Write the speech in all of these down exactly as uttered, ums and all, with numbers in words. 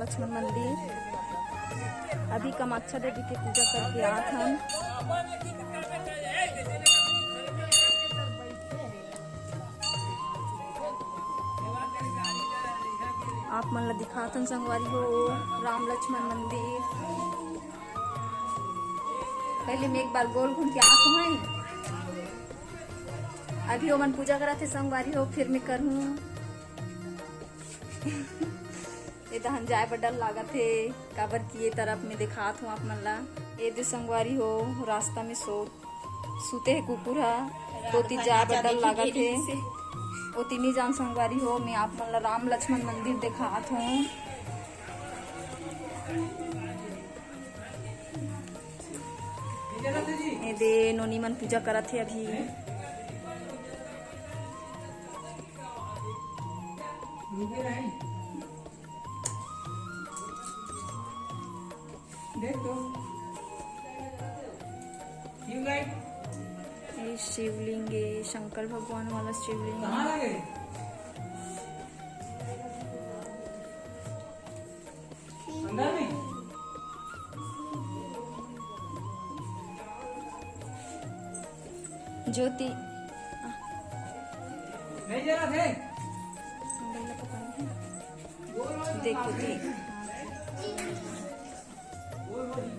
लक्ष्मण मंदिर। अभी कामाख्या देवी के पूजा करके आत हन। आप मन ला दिखात हन संगवारी हो, राम लक्ष्मण मंदिर। पहले मैं एक बार गोल घूम के आत हूँ। अभी ओमन पूजा करत हे संगवारी हो, फिर मैं करहूँ। ए दहन जाए बर डर लागत हे, काबर कि ये तरफ में दिखात हूँ आप मन ला। ए दे संगवारी हो, रास्ता में सो, सुते हे कुकुर हा, तो ओती जाए बर डर लागत हे। ओती नी जान संगवारी हो, मैं आप मन ला राम लक्ष्मण मंदिर दिखात हूँ। ए दे नोनी मन पूजा करत हे अभी। देख तो। ट्यूबलाइट। ये शिवलिंग है, शंकर भगवान वाला शिवलिंग। कहाँ लगे? अंदर में? ज्योति। नहीं जरा थे। देखो थी।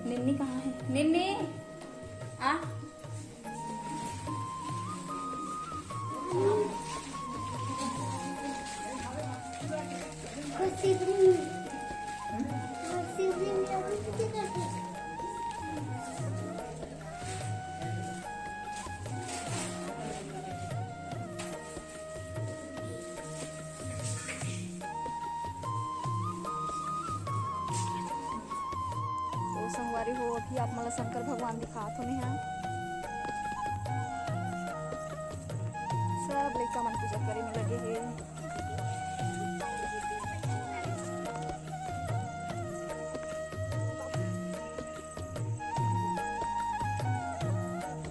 निन्नी कहाँ है? निन्नी, आ। तो संगवारी हो, अभी आप मन ला शंकर भगवान दिखात हो मेहा। सब लइका मन पूजा करे में लगे हे।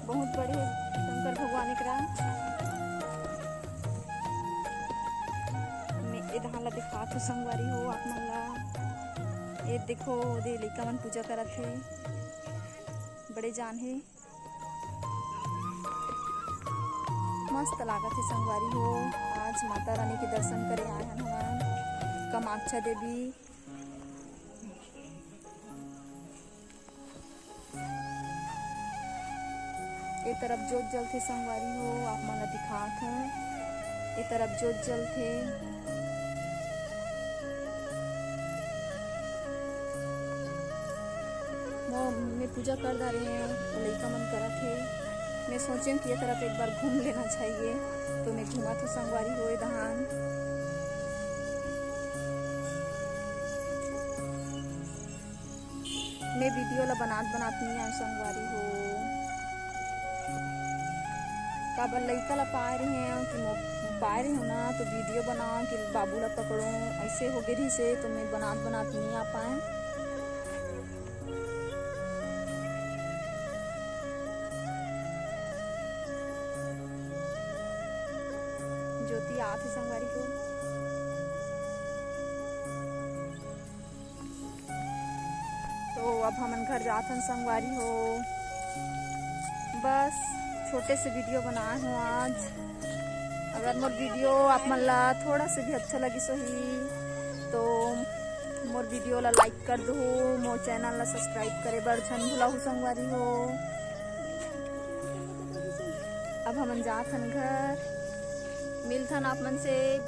बहुत बड़े शंकर भगवान एकरा। मैं ए धान ला दिखात हूँ संगवारी हो आप मन ला। ये देखो, ओदे लइका मन पूजा करत हे, बड़े जान हे। मस्त लागत हे संगवारी हो। आज माता रानी के दर्शन करे आए हन हमन कामाख्या देवी। ए तरफ जोत जलथे संगवारी हो, आप मन ला दिखात हूँ। ए तरफ जोत जलथे। मो-, मैं पूजा कर डारे हूँ, लइका मन करत हे। मैं सोचे हूँ कि ये तरफ एक बार घूम लेना चाहिए, तो मैं घूमत हूँ संगवारी हो ए दहान। मैं वीडियो ला बनात बनात नहीं आए संगवारी हो, काबर लइका ला पाए रहे हो कि मो-, पाए रहे हो ना, तो वीडियो बनाओ कि बाबू ला पकड़ो, ऐसे हो गए रही से, तो मैं बनात बनात नहीं आ पाए। ज्योति आत हे संगवारी हो। तो अब हमन घर जाथन संगवारी हो। बस छोटे से वीडियो बनाए हो आज। अगर मोर वीडियो आप मन ला थोड़ा से भी अच्छा लगिस होही तो मोर वीडियो ला लाइक कर दो, मोर चैनल ला सब्सक्राइब करे बर झन भुलाहू संगवारी हो। अब हमन जाथन घर, मिलथन आप मन से।